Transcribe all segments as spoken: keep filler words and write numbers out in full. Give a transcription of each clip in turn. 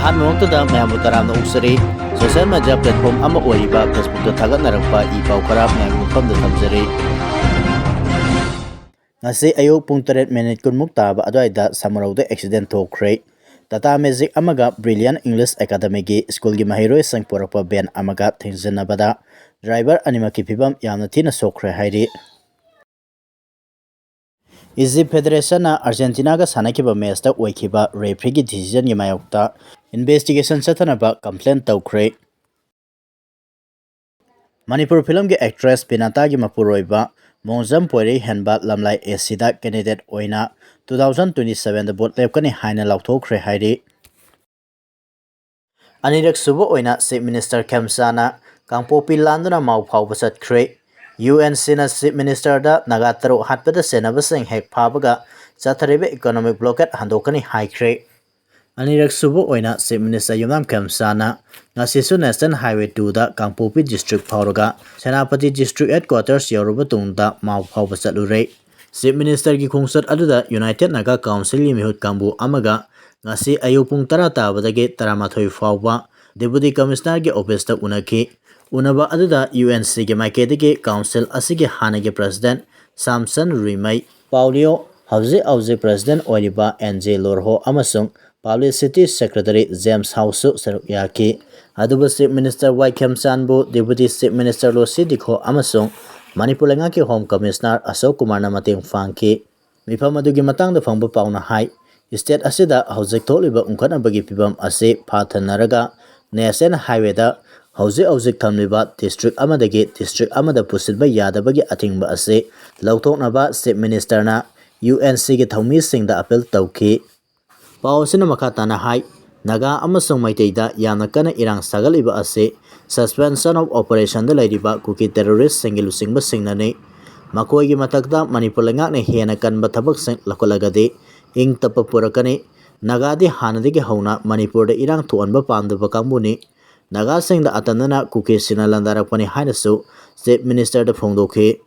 ꯑꯍꯥꯟꯕꯃꯛꯇꯗ ꯃꯌꯥꯝꯕꯨ ꯇꯔꯥꯝꯅ ꯑꯣꯛꯆꯔꯤ꯫ Social media platform ꯑꯃ ꯑꯣꯏꯔꯤꯕ Facebookꯇ ꯊꯥꯒꯠꯅꯔꯛꯄ ꯏ ꯄꯥꯎ ꯈꯔ ꯃꯌꯥꯝꯒꯤ ꯃꯐꯝꯗ ꯊꯝꯖꯔꯤ꯫ ꯉꯁꯤ ꯑꯌꯨꯛ ꯄꯨꯡ ꯇꯔꯦꯠ ꯃꯤꯅꯤꯠ ꯀꯨꯟꯃꯨꯛ ꯇꯥꯕ ꯑꯗꯨꯋꯥꯏꯗ ꯁꯃꯔꯧꯗ accident ꯊꯣꯛꯈ꯭ꯔꯦ꯫ Tata Magic ꯑꯃꯒ Brilliant English Academyꯒꯤ ꯁ꯭ꯀꯨꯜꯒꯤ ꯃꯍꯩꯔꯣꯏꯁꯤꯡ ꯄꯨꯔꯛꯄ van ꯑꯃꯒ ꯊꯦꯡꯖꯤꯟꯅꯕꯗ driver ꯑꯅꯤꯃꯛꯀꯤ ꯐꯤꯕꯝ ꯌꯥꯝꯅ ꯊꯤꯅ ꯁꯣꯛꯈ꯭ꯔꯦ ꯍꯥꯏꯔꯤ꯫ Egypt Federationꯅ Argentinaꯒ ꯁꯥꯟꯅꯈꯤꯕ matchꯇ ꯑꯣꯏꯈꯤꯕ refereeꯒꯤ decisionꯒꯤ ꯃꯥꯌꯣꯛꯇ investigation ꯆꯠꯊꯅꯕ complain ꯇꯧꯈ꯭ꯔꯦ꯫ ꯃꯅꯤꯄꯨꯔ filmꯒꯤ actress ꯕꯤꯅꯥꯇꯥꯒꯤ ꯃꯄꯨꯔꯣꯏꯕ ꯃꯣꯡꯖꯝ ꯄꯣꯏꯔꯩ ꯍꯦꯟꯕ ꯂꯝꯂꯥꯏ ACꯗ candidate ꯑꯣꯏꯅ two thousand twenty sevenꯗ vote ꯂꯦꯞꯀꯅꯤ ꯍꯥꯏꯅ ꯂꯥꯎꯊꯣꯛꯈ꯭ꯔꯦ ꯍꯥꯏꯔꯤ꯫ ꯑꯅꯤꯔꯛ ꯁꯨꯕ ꯑꯣꯏꯅ Chief Minister ꯈꯦꯝꯆꯥꯟꯅ ꯀꯥꯡꯄꯣꯛꯄꯤ ꯂꯥꯟꯗꯨꯅ ꯃꯥꯎ ꯐꯥꯎꯕ ꯆꯠꯈ꯭ꯔꯦ꯫ UNCꯅ Chief Ministerꯗ ꯅꯥꯒꯥ ꯇꯔꯨꯛ ꯍꯥꯠꯄꯗ ꯆꯦꯟꯅꯕꯁꯤꯡ ꯍꯦꯛ ꯐꯥꯕꯒ ꯆꯠꯊꯔꯤꯕ economic blockade ꯍꯟꯗꯣꯛꯀꯅꯤ ꯍꯥꯏꯈ꯭ꯔꯦ꯫ ꯑꯅꯤꯔꯛ ꯁꯨꯕ ꯑꯣꯏꯅ Chief Minister ꯌꯨꯝꯅꯥꯝ ꯈꯦꯝꯆꯥꯟꯅ ꯉꯁꯤꯁꯨ National Highway twoꯗ ꯀꯥꯡꯄꯣꯛꯄꯤ district ꯐꯥꯎꯔꯒ ꯁꯦꯅꯥꯄꯇꯤ district headquarters ꯌꯧꯔꯕ ꯇꯨꯡꯗ ꯃꯥꯎ ꯐꯥꯎꯕ ꯆꯠꯂꯨꯔꯦ꯫ Chief Ministerꯒꯤ ꯈꯣꯡꯆꯠ ꯑꯗꯨꯗ United Naga Councilꯒꯤ ꯃꯤꯍꯨꯠ ꯀꯥꯡꯕꯨ ꯑꯃꯒ ꯉꯁꯤ ꯑꯌꯨꯛ ꯄꯨꯡ ꯇꯔꯥ ꯇꯥꯕꯗꯒꯤ ꯇꯔꯥꯃꯥꯊꯣꯏ ꯐꯥꯎꯕ Deputy Commissionerꯒꯤ officeꯇ ꯎꯅꯈꯤ꯫ ꯎꯅꯕ ꯑꯗꯨꯗ UNCꯒꯤ ꯃꯥꯏꯀꯩꯗꯒꯤ council ꯑꯁꯤꯒꯤ ꯍꯥꯟꯅꯒꯤ president ꯁꯥꯝꯁꯟ ꯔꯨꯏꯃꯩ, ꯄꯥꯎꯂꯤꯑꯣ, ꯍꯧꯖꯤꯛ ꯍꯧꯖꯤꯛ president ꯑꯣꯏꯔꯤꯕ ꯑꯦꯟ ꯖꯦ ꯂꯣꯔꯍꯣ ꯑꯃꯁꯨꯡ publicity secretary ꯖꯦꯝꯁ ꯍꯥꯎꯁꯁꯨ ꯁꯔꯨꯛ ꯌꯥꯈꯤ꯫ ꯑꯗꯨꯕꯨ Chief Minister ꯋꯥꯏ ꯈꯦꯝꯆꯥꯟꯕꯨ Deputy Chief Minister ꯂꯣꯁꯤ ꯗꯤꯈꯣ ꯑꯃꯁꯨꯡ ꯃꯅꯤꯄꯨꯔ ꯂꯩꯉꯥꯛꯀꯤ Home Commissioner ꯑꯁꯣꯛ ꯀꯨꯃꯥꯔꯅ ꯃꯇꯦꯡ ꯄꯥꯡꯈꯤ꯫ ꯃꯤꯐꯝ ꯑꯗꯨꯒꯤ ꯃꯇꯥꯡꯗ ꯐꯪꯕ ꯄꯥꯎꯅ ꯍꯥꯏ, state ꯑꯁꯤꯗ ꯍꯧꯖꯤꯛ ꯊꯣꯛꯂꯤꯕ ꯎꯪꯈꯠꯅꯕꯒꯤ ꯐꯤꯚꯝ ꯑꯁꯤ ꯐꯥꯊꯅꯔꯒ National Highwayꯗ ꯍꯧꯖꯤꯛ ꯍꯧꯖꯤꯛ ꯊꯝꯂꯤꯕ district ꯑꯃꯗꯒꯤ district ꯑꯃꯗ ꯄꯨꯁꯤꯟꯕ ꯌꯥꯗꯕꯒꯤ ꯑꯊꯤꯡꯕ ꯑꯁꯤ ꯂꯧꯊꯣꯛꯅꯕ Chief Ministerꯅ UNCꯒꯤ ꯊꯧꯃꯤꯁꯤꯡꯗ appeal ꯇꯧꯈꯤ꯫ ꯄꯥꯎ ꯑꯁꯤꯅ ꯃꯈꯥ ꯇꯥꯅ ꯍꯥꯏ, ꯅꯥꯒꯥ ꯑꯃꯁꯨꯡ ꯃꯩꯇꯩꯗ ꯌꯥꯝꯅ ꯀꯟꯅ ꯏꯔꯥꯡ ꯁꯥꯒꯠꯂꯤꯕ ꯑꯁꯤ suspension of operationꯗ ꯂꯩꯔꯤꯕ ꯀꯨꯀꯤ terroristꯁꯤꯡꯒꯤ ꯂꯨꯆꯤꯡꯕꯁꯤꯡꯅꯅꯤ꯫ ꯃꯈꯣꯏꯒꯤ ꯃꯊꯛꯇ ꯃꯅꯤꯄꯨꯔ ꯂꯩꯉꯥꯛꯅ ꯍꯦꯟꯅ ꯀꯟꯕ ꯊꯕꯛꯁꯤꯡ ꯂꯧꯈꯠꯂꯒꯗꯤ ꯏꯪ ꯇꯞꯄ ꯄꯨꯔꯛꯀꯅꯤ꯫ ꯅꯥꯒꯥꯗꯤ ꯍꯥꯟꯅꯗꯒꯤ ꯍꯧꯅ ꯃꯅꯤꯄꯨꯔꯗ ꯏꯔꯥꯡ ꯊꯣꯛꯍꯟꯕ ꯄꯥꯝꯗꯕ ꯀꯥꯡꯕꯨꯅꯤ꯫ ꯅꯥꯒꯥꯁꯤꯡꯗ ꯑꯇꯝꯅꯅ ꯀꯨꯀꯤꯁꯤꯡꯅ ꯂꯥꯟꯗꯥꯔꯛꯄꯅꯤ ꯍꯥꯏꯅꯁꯨ Chief Ministerꯗ ꯐꯣꯡꯗꯣꯛꯈꯤ꯫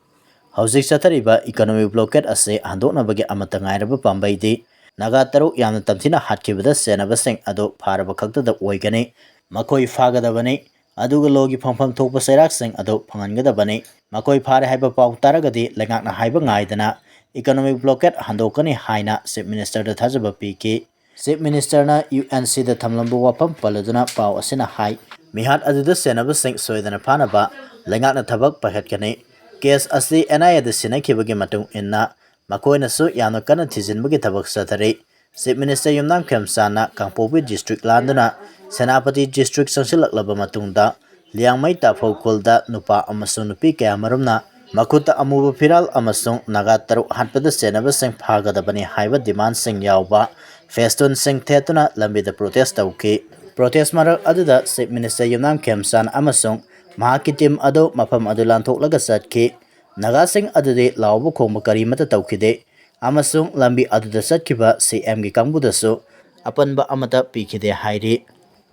ꯍꯧꯖꯤꯛ ꯆꯠꯊꯔꯤꯕ economic blockade ꯑꯁꯤ ꯍꯟꯗꯣꯛꯅꯕꯒꯤ ꯑꯃꯠꯇ ꯉꯥꯏꯔꯕ ꯄꯥꯝꯕꯩꯗꯤ ꯅꯥꯒꯥ ꯇꯔꯨꯛ ꯌꯥꯝꯅ ꯇꯝꯊꯤꯅ ꯍꯥꯠꯈꯤꯕꯗ ꯁꯦꯟꯅꯕꯁꯤꯡ ꯑꯗꯨ ꯐꯥꯔꯕ ꯈꯛꯇꯗ ꯑꯣꯏꯒꯅꯤ꯫ ꯃꯈꯣꯏ ꯐꯥꯒꯗꯕꯅꯤ, ꯑꯗꯨꯒ ꯂꯣꯒꯤ ꯐꯪꯐꯝ ꯊꯣꯛꯄ ꯆꯩꯔꯥꯛꯁꯤꯡ ꯑꯗꯨ ꯐꯪꯍꯟꯒꯗꯕꯅꯤ꯫ ꯃꯈꯣꯏ ꯐꯥꯔꯦ ꯍꯥꯏꯕ ꯄꯥꯎ ꯇꯥꯔꯒꯗꯤ ꯂꯩꯉꯥꯛꯅ ꯍꯥꯏꯕ ꯉꯥꯏꯗꯅ economic blockade ꯍꯟꯗꯣꯛꯀꯅꯤ ꯍꯥꯏꯅ Chief Ministerꯗ ꯊꯥꯖꯕ ꯄꯤꯈꯤ꯫ Chief Ministerꯅ UNCꯗ ꯊꯝꯂꯝꯕ ꯋꯥꯐꯝ ꯄꯜꯂꯗꯨꯅ ꯄꯥꯎ ꯑꯁꯤꯅ ꯍꯥꯏ, ꯃꯤꯍꯥꯠ ꯑꯗꯨꯗ ꯁꯦꯟꯅꯕꯁꯤꯡ ꯁꯣꯏꯗꯅ ꯐꯥꯅꯕ ꯂꯩꯉꯥꯛꯅ ꯊꯕꯛ ꯄꯥꯏꯈꯠꯀꯅꯤ꯫ Case ꯑꯁꯤ NIAꯗ ꯁꯤꯟꯅꯈꯤꯕꯒꯤ ꯃꯇꯨꯡ ꯏꯟꯅ ꯃꯈꯣꯏꯅꯁꯨ ꯌꯥꯝꯅ ꯀꯟꯅ ꯊꯤꯖꯤꯟꯕꯒꯤ ꯊꯕꯛ ꯆꯠꯊꯔꯤ꯫ Chief Minister ꯌꯨꯝꯅꯥꯝ ꯈꯦꯝꯆꯥꯟꯅ ꯀꯥꯡꯄꯣꯛꯄꯤ district ꯂꯥꯟꯗꯨꯅ ꯁꯦꯅꯥꯄꯇꯤ district ꯆꯪꯁꯤꯜꯂꯛꯂꯕ ꯃꯇꯨꯡꯗ ꯂꯤꯌꯥꯡꯃꯩ ꯇꯥꯐꯧ ꯈꯨꯜꯗ ꯅꯨꯄꯥ ꯑꯃꯁꯨꯡ ꯅꯨꯄꯤ ꯀꯌꯥ ꯃꯔꯨꯝꯅ ꯃꯈꯨꯠꯇ ꯑꯃꯨꯕ ꯐꯤꯔꯥꯜ ꯑꯃꯁꯨꯡ ꯅꯥꯒꯥ ꯇꯔꯨꯛ ꯍꯥꯠꯄꯗ ꯆꯦꯟꯅꯕꯁꯤꯡ ꯐꯥꯒꯗꯕꯅꯤ ꯍꯥꯏꯕ demandꯁꯤꯡ ꯌꯥꯎꯕ festoonꯁꯤꯡ ꯊꯦꯠꯇꯨꯅ ꯂꯝꯕꯤꯗ protest ꯇꯧꯈꯤ꯫ Protest ꯃꯔꯛ ꯑꯗꯨꯗ Chief Minister ꯌꯨꯝꯅꯥꯝ ꯈꯦꯝꯆꯥꯟ ꯑꯃꯁꯨꯡ ꯃꯍꯥꯛꯀꯤ team ꯑꯗꯨ ꯃꯐꯝ ꯑꯗꯨ ꯂꯥꯟꯊꯣꯛꯂꯒ ꯆꯠꯈꯤ꯫ ꯅꯥꯒꯥꯁꯤꯡ ꯑꯗꯨꯗꯤ ꯂꯥꯎꯕ ꯈꯣꯡꯕ ꯀꯔꯤꯃꯠꯇ ꯇꯧꯈꯤꯗꯦ ꯑꯃꯁꯨꯡ ꯂꯝꯕꯤ ꯑꯗꯨꯗ ꯆꯠꯈꯤꯕ CMꯒꯤ ꯀꯥꯡꯕꯨꯗꯁꯨ ꯑꯄꯟꯕ ꯑꯃꯠꯇ ꯄꯤꯈꯤꯗꯦ ꯍꯥꯏꯔꯤ꯫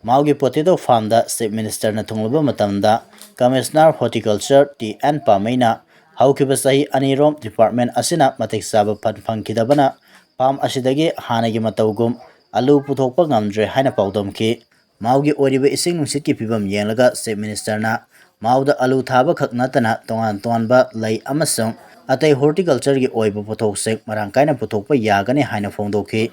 ꯃꯥꯎꯒꯤ potato farmꯗ Chief Ministerꯅ ꯊꯨꯡꯂꯕ ꯃꯇꯝꯗ Commissioner Horticulture ꯇꯤ ꯑꯦꯟ ꯄꯥꯃꯩꯅ ꯍꯧꯈꯤꯕ ꯆꯍꯤ ꯑꯅꯤꯔꯣꯝ department ꯑꯁꯤꯅ ꯃꯇꯤꯛ ꯆꯥꯕ fund ꯐꯪꯈꯤꯗꯕꯅ farm ꯑꯁꯤꯗꯒꯤ ꯍꯥꯟꯅꯒꯤ ꯃꯇꯧꯒꯨꯝ ꯑꯂꯨ ꯄꯨꯊꯣꯛꯄ ꯉꯝꯗ꯭ꯔꯦ ꯍꯥꯏꯅ ꯄꯥꯎꯗꯝꯈꯤ꯫ ꯃꯥꯎꯒꯤ ꯑꯣꯏꯔꯤꯕ ꯏꯁꯤꯡ ꯅꯨꯡꯁꯤꯠꯀꯤ ꯐꯤꯕꯝ ꯌꯦꯡꯂꯒ Chief Ministerꯅ ꯃꯥꯎꯗ ꯑꯂꯨ ꯊꯥꯕ ꯈꯛ ꯅꯠꯇꯅ ꯇꯣꯉꯥꯟ ꯇꯣꯉꯥꯟꯕ ꯂꯩ ꯑꯃꯁꯨꯡ ꯑꯇꯩ horticultureꯒꯤ ꯑꯣꯏꯕ ꯄꯣꯠꯊꯣꯛꯁꯤꯡ ꯃꯔꯥꯡ ꯀꯥꯏꯅ ꯄꯨꯊꯣꯛꯄ ꯌꯥꯒꯅꯤ ꯍꯥꯏꯅ ꯐꯣꯡꯗꯣꯛꯈꯤ꯫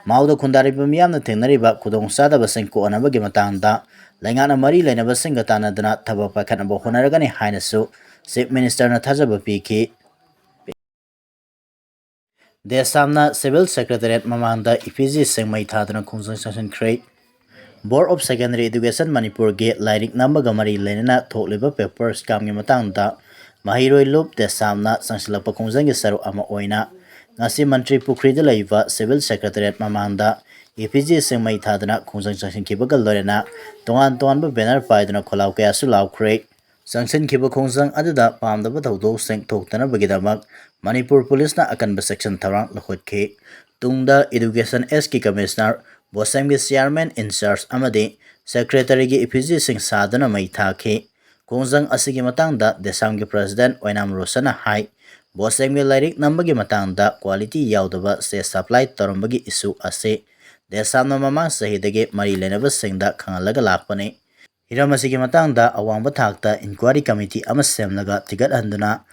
ꯃꯥꯎꯗ ꯈꯨꯟꯗꯥꯔꯤꯕ ꯃꯤꯌꯥꯝꯅ ꯊꯦꯡꯅꯔꯤꯕ ꯈꯨꯗꯣꯡꯆꯥꯗꯕꯁꯤꯡ ꯀꯣꯛꯍꯟꯅꯕꯒꯤ ꯃꯇꯥꯡꯗ ꯂꯩꯉꯥꯛꯅ ꯃꯔꯤ ꯂꯩꯅꯕꯁꯤꯡꯒ ꯇꯥꯟꯅꯗꯨꯅ ꯊꯕꯛ ꯄꯥꯏꯈꯠꯅꯕ ꯍꯣꯠꯅꯔꯒꯅꯤ ꯍꯥꯏꯅꯁꯨ Chief Ministerꯅ ꯊꯥꯖꯕ ꯄꯤꯈꯤ꯫ ꯗꯦꯁꯥꯝꯅ Civil Secretariat ꯃꯃꯥꯡꯗ effigyꯁꯤꯡ ꯃꯩ ꯊꯥꯗꯨꯅ ꯈꯣꯡꯖꯪ ꯆꯪꯁꯤꯟꯈ꯭ꯔꯦ꯫ Board of Secondary Education ꯃꯅꯤꯄꯨꯔꯒꯤ ꯂꯥꯏꯔꯤꯛ ꯅꯝꯕꯒ ꯃꯔꯤ ꯂꯩꯅꯅ ꯊꯣꯛꯂꯤꯕ paper scamꯒꯤ ꯃꯇꯥꯡꯗ ꯃꯍꯩꯔꯣꯏ ꯂꯨꯞ ꯗꯦꯁꯥꯝꯅ ꯆꯪꯁꯤꯜꯂꯛꯄ ꯈꯣꯡꯖꯪꯒꯤ ꯁꯔꯨꯛ ꯑꯃ ꯑꯣꯏꯅ ꯉꯁꯤ ꯃꯟꯇ꯭ꯔꯤ ꯄꯨꯈ꯭ꯔꯤꯗ ꯂꯩꯕ Civil Secretariat ꯃꯃꯥꯡꯗ effigyꯁꯤꯡ ꯃꯩ ꯊꯥꯗꯨꯅ ꯈꯣꯡꯖꯪ ꯆꯪꯁꯤꯟꯈꯤꯕꯒ ꯂꯣꯏꯅꯅ ꯇꯣꯉꯥꯟ ꯇꯣꯉꯥꯟꯕ banner ꯄꯥꯏꯗꯨꯅ ꯈꯣꯜꯂꯥꯎ ꯀꯌꯥꯁꯨ ꯂꯥꯎꯈ꯭ꯔꯦ꯫ ꯆꯪꯁꯤꯟꯈꯤꯕ ꯈꯣꯡꯖꯪ ꯑꯗꯨꯗ ꯄꯥꯝꯗꯕ ꯊꯧꯗꯣꯛꯁꯤꯡ ꯊꯣꯛꯇꯅꯕꯒꯤꯗꯃꯛ ꯃꯅꯤꯄꯨꯔ ꯄꯨꯂꯤꯁꯅ ꯑꯀꯟꯕ ꯆꯦꯛꯁꯤꯟ ꯊꯧꯔꯥꯡ ꯂꯧꯈꯠꯈꯤ꯫ ꯇꯨꯡꯗ Education Sꯀꯤ Commissioner, ꯕꯣꯁꯦꯝꯒꯤ chairman in charge ꯑꯃꯗꯤ secretaryꯒꯤ effigyꯁꯤꯡ ꯁꯥꯗꯨꯅ ꯃꯩ ꯊꯥꯈꯤ꯫ ꯈꯣꯡꯖꯪ ꯑꯁꯤꯒꯤ ꯃꯇꯥꯡꯗ ꯗꯦꯁꯥꯝꯒꯤ president ꯑꯣꯏꯅꯥꯝ ꯔꯣꯁꯟꯅ ꯍꯥꯏ, ꯕꯣꯁꯦꯡꯒꯤ ꯂꯥꯏꯔꯤꯛ ꯅꯝꯕꯒꯤ ꯃꯇꯥꯡꯗ quality ꯌꯥꯎꯗꯕ ꯆꯦ supply ꯇꯧꯔꯝꯕꯒꯤ issue ꯑꯁꯤ ꯗꯦꯁꯥꯝꯅ ꯃꯃꯥꯡ ꯆꯍꯤꯗꯒꯤ ꯃꯔꯤ ꯂꯩꯅꯕꯁꯤꯡꯗ ꯈꯪꯍꯜꯂꯒ ꯂꯥꯛꯄꯅꯤ꯫ ꯍꯤꯔꯝ ꯑꯁꯤꯒꯤ ꯃꯇꯥꯡꯗ ꯑꯋꯥꯡꯕ ꯊꯥꯛꯇ inquiry committee ꯑꯃ ꯁꯦꯝꯂꯒ ꯊꯤꯒꯠꯍꯟꯗꯨꯅ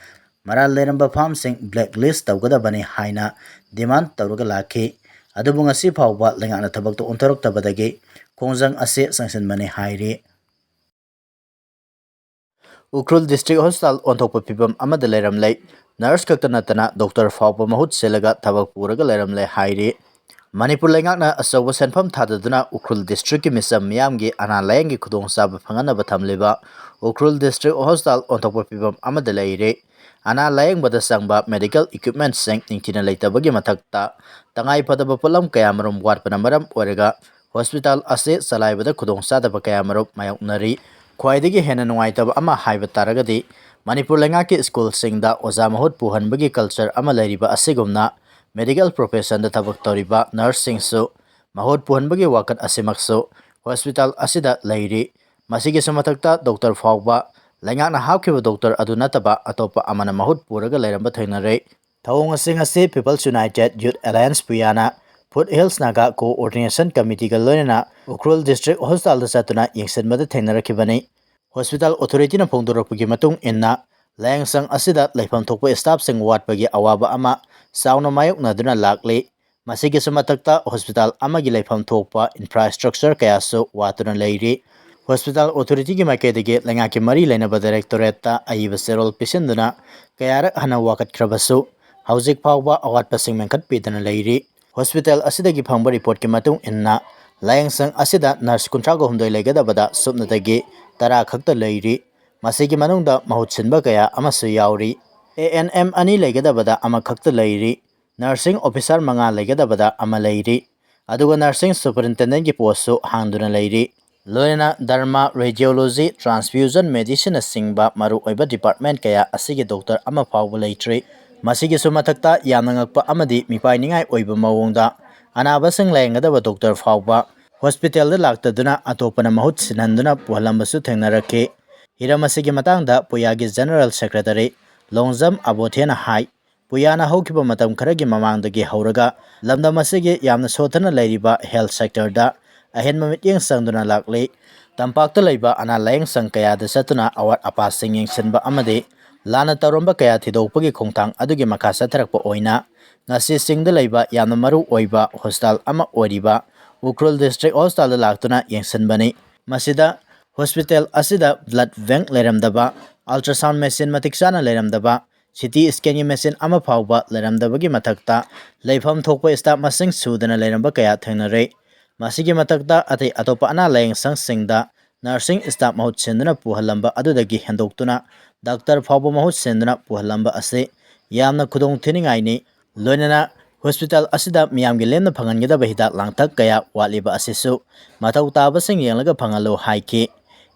ꯃꯔꯥꯜ ꯂꯩꯔꯝꯕ farmꯁꯤꯡ blacklist ꯇꯧꯒꯗꯕꯅꯤ ꯍꯥꯏꯅ demand ꯇꯧꯔꯒ ꯂꯥꯛꯈꯤ꯫ ꯑꯗꯨꯕꯨ ꯉꯁꯤ ꯐꯥꯎꯕ ꯂꯩꯉꯥꯛꯅ ꯊꯕꯛꯇ ꯑꯣꯟꯊꯣꯔꯛꯇꯕꯗꯒꯤ ꯈꯣꯡꯖꯪ ꯑꯁꯤ ꯆꯪꯁꯤꯟꯕꯅꯤ ꯍꯥꯏꯔꯤ꯫ ꯎꯈ꯭ꯔꯨꯜ District Hospital ꯑꯣꯟꯊꯣꯛꯄ ꯐꯤꯕꯝ ꯑꯃꯗ ꯂꯩꯔꯝꯂꯦ꯫ Nurse ꯈꯛꯇ ꯅꯠꯇꯅ doctor ꯐꯥꯎꯕ ꯃꯍꯨꯠ ꯁꯤꯜꯂꯒ ꯊꯕꯛ ꯄꯨꯔꯒ ꯂꯩꯔꯝꯂꯦ ꯍꯥꯏꯔꯤ꯫ ꯃꯅꯤꯄꯨꯔ ꯂꯩꯉꯥꯛꯅ ꯑꯆꯧꯕ ꯁꯦꯟꯐꯝ ꯊꯥꯗꯗꯨꯅ ꯎꯈ꯭ꯔꯨꯜ districtꯀꯤ ꯃꯤꯆꯝ ꯃꯤꯌꯥꯝꯒꯤ ꯑꯅꯥ ꯂꯥꯌꯦꯡꯒꯤ ꯈꯨꯗꯣꯡꯆꯥꯕ ꯐꯪꯍꯟꯅꯕ ꯊꯝꯂꯤꯕ ꯎꯈ꯭ꯔꯨꯜ District Hospital ꯑꯣꯟꯊꯣꯛꯄ ꯐꯤꯕꯝ ꯑꯃꯗ ꯂꯩꯔꯦ꯫ ꯑꯅꯥ ꯂꯥꯌꯦꯡꯕꯗ ꯆꯪꯕ medical equipmentꯁꯤꯡ ꯅꯤꯡꯊꯤꯅ ꯂꯩꯇꯕꯒꯤ ꯃꯊꯛꯇ ꯇꯉꯥꯏ ꯐꯗꯕ ꯄꯣꯠꯂꯝ ꯀꯌꯥ ꯃꯔꯨꯝ ꯋꯥꯠꯄꯅ ꯃꯔꯝ ꯑꯣꯏꯔꯒ hospital ꯑꯁꯤ ꯆꯂꯥꯏꯕꯗ ꯈꯨꯗꯣꯡꯆꯥꯗꯕ ꯀꯌꯥ ꯃꯔꯨꯝ ꯃꯥꯌꯣꯛꯅꯔꯤ꯫ ꯈ꯭ꯋꯥꯏꯗꯒꯤ ꯍꯦꯟꯅ ꯅꯨꯡꯉꯥꯏꯇꯕ ꯑꯃ ꯍꯥꯏꯕ ꯇꯥꯔꯒꯗꯤ ꯃꯅꯤꯄꯨꯔ ꯂꯩꯉꯥꯛꯀꯤ ꯁ꯭ꯀꯨꯜꯁꯤꯡꯗ ꯑꯣꯖꯥ ꯃꯍꯨꯠ ꯄꯨꯍꯟꯕꯒꯤ culture ꯑꯃ ꯂꯩꯔꯤꯕ ꯑꯁꯤꯒꯨꯝꯅ medical professionꯗ ꯊꯕꯛ ꯇꯧꯔꯤꯕ nurseꯁꯤꯡꯁꯨ ꯃꯍꯨꯠ ꯄꯨꯍꯟꯕꯒꯤ ꯋꯥꯀꯠ ꯑꯁꯤꯃꯛꯁꯨ hospital ꯑꯁꯤꯗ ꯂꯩꯔꯤ꯫ ꯃꯁꯤꯒꯤꯁꯨ ꯃꯊꯛꯇ doctor ꯐꯥꯎꯕ ꯂꯩꯉꯥꯛꯅ ꯍꯥꯞꯈꯤꯕ doctor ꯑꯗꯨ ꯅꯠꯇꯕ ꯑꯇꯣꯞꯄ ꯑꯃꯅ ꯃꯍꯨꯠ ꯄꯨꯔꯒ ꯂꯩꯔꯝꯕ ꯊꯦꯡꯅꯔꯦ꯫ ꯊꯧꯑꯣꯡ ꯑꯁꯤꯡ ꯑꯁꯤ People's United Youth Alliance ꯄꯨꯌꯥꯅ Foot Hills Naga Coordination Committeeꯒ ꯂꯣꯏꯅꯅ ꯎꯈ꯭ꯔꯨꯜ District Hospitalꯗ ꯆꯠꯇꯨꯅ ꯌꯦꯡꯁꯤꯟꯕꯗ ꯊꯦꯡꯅꯔꯛꯈꯤꯕꯅꯤ꯫ Hospital authorityꯅ ꯐꯣꯡꯗꯣꯔꯛꯄꯒꯤ ꯃꯇꯨꯡ ꯏꯟꯅ ꯂꯥꯌꯦꯡꯁꯪ ꯑꯁꯤꯗ ꯂꯩꯐꯝ ꯊꯣꯛꯄ staffꯁꯤꯡ ꯋꯥꯠꯄꯒꯤ ꯑꯋꯥꯕ ꯑꯃ ꯆꯥꯎꯅ ꯃꯥꯌꯣꯛꯅꯗꯨꯅ ꯂꯥꯛꯂꯤ꯫ ꯃꯁꯤꯒꯤꯁꯨ ꯃꯊꯛꯇ hospital ꯑꯃꯒꯤ ꯂꯩꯐꯝ ꯊꯣꯛꯄ infrastructure ꯀꯌꯥꯁꯨ ꯋꯥꯠꯇꯨꯅ ꯂꯩꯔꯤ꯫ Hospital authorityꯒꯤ ꯃꯥꯏꯀꯩꯗꯒꯤ ꯂꯩꯉꯥꯛꯀꯤ ꯃꯔꯤ ꯂꯩꯅꯕ directorateꯇ ꯑꯏꯕ ꯆꯦꯔꯣꯜ ꯄꯤꯁꯤꯟꯗꯨꯅ ꯀꯌꯥꯔꯛ ꯍꯟꯅ ꯋꯥꯀꯠꯈ꯭ꯔꯕꯁꯨ ꯍꯧꯖꯤꯛ ꯐꯥꯎꯕ ꯑꯋꯥꯠꯄꯁꯤꯡ ꯃꯦꯟꯈꯠꯄꯤꯗꯅ ꯂꯩꯔꯤ꯫ Hospital ꯑꯁꯤꯗꯒꯤ ꯐꯪꯕ reportꯀꯤ ꯃꯇꯨꯡ ꯏꯟꯅ ꯂꯥꯌꯦꯡꯁꯪ ꯑꯁꯤꯗ nurse ꯀꯨꯟꯊ꯭ꯔꯥꯒ ꯍꯨꯝꯗꯣꯏ ꯂꯩꯒꯗꯕꯗ ꯁꯨꯞꯅꯇꯒꯤ ꯇꯔꯥ ꯈꯛꯇ ꯂꯩꯔꯤ꯫ ꯃꯁꯤꯒꯤ ꯃꯅꯨꯡꯗ ꯃꯍꯨꯠ ꯁꯤꯟꯕ ꯀꯌꯥ ꯑꯃꯁꯨ ꯌꯥꯎꯔꯤ꯫ ANM ꯑꯅꯤ ꯂꯩꯒꯗꯕꯗ ꯑꯃꯈꯛꯇ ꯂꯩꯔꯤ꯫ Nursing officer ꯃꯉꯥ ꯂꯩꯒꯗꯕꯗ ꯑꯃ ꯂꯩꯔꯤ꯫ ꯑꯗꯨꯒ nursing superintendentꯀꯤ postꯁꯨ ꯍꯥꯡꯗꯨꯅ ꯂꯩꯔꯤ꯫ ꯂꯣꯏꯅꯅ derma, radiology, transfusion medicineꯅꯆꯤꯡꯕ ꯃꯔꯨꯑꯣꯏꯕ department ꯀꯌꯥ ꯑꯁꯤꯒꯤ doctor ꯑꯃ ꯐꯥꯎꯕ ꯂꯩꯇ꯭ꯔꯤ꯫ ꯃꯁꯤꯒꯤꯁꯨ ꯃꯊꯛꯇ ꯌꯥꯝꯅ ꯉꯛꯄ ꯑꯃꯗꯤ ꯃꯤꯄꯥꯏꯅꯤꯡꯉꯥꯏ ꯑꯣꯏꯕ ꯃꯑꯣꯡꯗ ꯑꯅꯥꯕꯁꯤꯡ ꯂꯥꯌꯦꯡꯒꯗꯕ doctor ꯐꯥꯎꯕ hospitalꯗ ꯂꯥꯛꯇꯗꯨꯅ ꯑꯇꯣꯞꯄꯅ ꯃꯍꯨꯠ ꯁꯤꯟꯍꯟꯗꯨꯅ ꯄꯨꯍꯜꯂꯝꯕꯁꯨ ꯊꯦꯡꯅꯔꯛꯈꯤ꯫ ꯍꯤꯔꯝ ꯑꯁꯤꯒꯤ ꯃꯇꯥꯡꯗ ꯄꯨꯌꯥꯒꯤ General Secretary ꯂꯣꯡꯖꯝ ꯑꯕꯣꯊꯦꯅ ꯍꯥꯏ, ꯄꯨꯌꯥꯅ ꯍꯧꯈꯤꯕ ꯃꯇꯝ ꯈꯔꯒꯤ ꯃꯃꯥꯡꯗꯒꯤ ꯍꯧꯔꯒ ꯂꯝꯗꯝ ꯑꯁꯤꯒꯤ ꯌꯥꯝꯅ ꯁꯣꯠꯊꯅ ꯂꯩꯔꯤꯕ health sectorꯗ ꯑꯍꯦꯟꯕ ꯃꯤꯠꯌꯦꯡ ꯆꯪꯗꯨꯅ ꯂꯥꯛꯂꯤ꯫ ꯇꯝꯄꯥꯛꯇ ꯂꯩꯕ ꯑꯅꯥ ꯂꯥꯌꯦꯡ ꯁꯪ ꯀꯌꯥꯗ ꯆꯠꯇꯨꯅ ꯑꯋꯥꯠ ꯑꯄꯥꯁꯤꯡ ꯌꯦꯡꯁꯤꯟꯕ ꯑꯃꯗꯤ ꯂꯥꯟꯅ ꯇꯧꯔꯝꯕ ꯀꯌꯥ ꯊꯤꯗꯣꯛꯄꯒꯤ ꯈꯣꯡꯊꯥꯡ ꯑꯗꯨꯒꯤ ꯃꯈꯥ ꯆꯠꯊꯔꯛꯄ ꯑꯣꯏꯅ ꯉꯁꯤ ꯆꯤꯡꯗ ꯂꯩꯕ ꯌꯥꯝꯅ ꯃꯔꯨ ꯑꯣꯏꯕ ꯍꯣꯁꯄꯤꯇꯥꯜ ꯑꯃ ꯑꯣꯏꯔꯤꯕ ꯎꯈ꯭ꯔꯨꯜ ꯗꯤꯁꯇ꯭ꯔꯤꯛ ꯍꯣꯁꯄꯤꯇꯥꯜꯗ ꯂꯥꯛꯇꯨꯅ ꯌꯦꯡꯁꯤꯟꯕꯅꯤ꯫ ꯃꯁꯤꯗ ꯍꯣꯁꯄꯤꯇꯥꯜ ꯑꯁꯤꯗ blood bank ꯂꯩꯔꯝꯗꯕ, ultrasound machine ꯃꯇꯤꯛ ꯆꯥꯅ ꯂꯩꯔꯝꯗꯕ, CT scanꯒꯤ machine ꯑꯃ ꯐꯥꯎꯕ ꯂꯩꯔꯝꯗꯕꯒꯤ ꯃꯊꯛꯇ ꯂꯩꯐꯝ ꯊꯣꯛꯄ staff ꯃꯁꯤꯡ ꯁꯨꯗꯅ ꯂꯩꯔꯝꯕ ꯀꯌꯥ ꯊꯦꯡꯅꯔꯦ꯫ ꯃꯁꯤꯒꯤ ꯃꯊꯛꯇ ꯑꯇꯩ ꯑꯇꯣꯞꯄ ꯑꯅꯥ ꯂꯥꯌꯦꯡ ꯁꯪꯁꯤꯡꯗ nursing staff ꯃꯍꯨꯠ ꯁꯤꯟꯗꯨꯅ ꯄꯨꯍꯜꯂꯝꯕ ꯑꯗꯨꯗꯒꯤ ꯍꯦꯟꯗꯣꯛꯇꯨꯅ doctor ꯐꯥꯎꯕ ꯃꯍꯨꯠ ꯁꯤꯟꯗꯨꯅ ꯄꯨꯍꯜꯂꯝꯕ ꯑꯁꯤ ꯌꯥꯝꯅ ꯈꯨꯗꯣꯡ ꯊꯤꯅꯤꯡꯉꯥꯏꯅꯤ꯫ ꯂꯣꯏꯅꯅ ꯍꯣꯁꯄꯤꯇꯥꯜ ꯑꯁꯤꯗ ꯃꯤꯌꯥꯝꯒꯤ ꯂꯦꯝꯅ ꯐꯪꯍꯟꯒꯗꯕ ꯍꯤꯗꯥꯛ ꯂꯥꯡꯊꯛ ꯀꯌꯥ ꯋꯥꯠꯂꯤꯕ ꯑꯁꯤꯁꯨ ꯃꯊꯧ ꯇꯥꯕꯁꯤꯡ ꯌꯦꯡꯂꯒ ꯐꯪꯍꯜꯂꯨ ꯍꯥꯏꯈꯤ꯫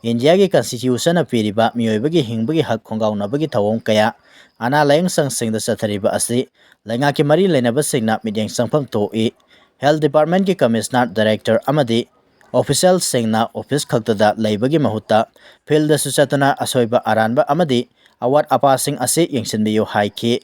ꯏꯟꯗꯤꯌꯥꯒꯤ constitutionꯅ ꯄꯤꯔꯤꯕ ꯃꯤꯑꯣꯏꯕꯒꯤ ꯍꯤꯡꯕꯒꯤ ꯍꯛ ꯈꯣꯡꯒꯥꯎꯅꯕꯒꯤ ꯊꯧꯑꯣꯡ ꯀꯌꯥ ꯑꯅꯥ ꯂꯥꯌꯦꯡ ꯁꯪꯁꯤꯡꯗ ꯆꯠꯊꯔꯤꯕ ꯑꯁꯤ ꯂꯩꯉꯥꯛꯀꯤ ꯃꯔꯤ ꯂꯩꯅꯕꯁꯤꯡꯅ ꯃꯤꯠꯌꯦꯡ ꯆꯪꯐꯝ ꯊꯣꯛꯏ꯫ Health Departmentꯀꯤ commissioner, director ꯑꯃꯗꯤ officialꯁꯤꯡꯅ office ꯈꯛꯇꯗ ꯂꯩꯕꯒꯤ ꯃꯍꯨꯠꯇ fieldꯗꯁꯨ ꯆꯠꯇꯨꯅ ꯑꯁꯣꯏꯕ ꯑꯔꯥꯟꯕ ꯑꯃꯗꯤ ꯑꯋꯥꯠ ꯑꯄꯥꯁꯤꯡ ꯑꯁꯤ ꯌꯦꯡꯁꯤꯟꯕꯤꯌꯨ ꯍꯥꯏꯈꯤ꯫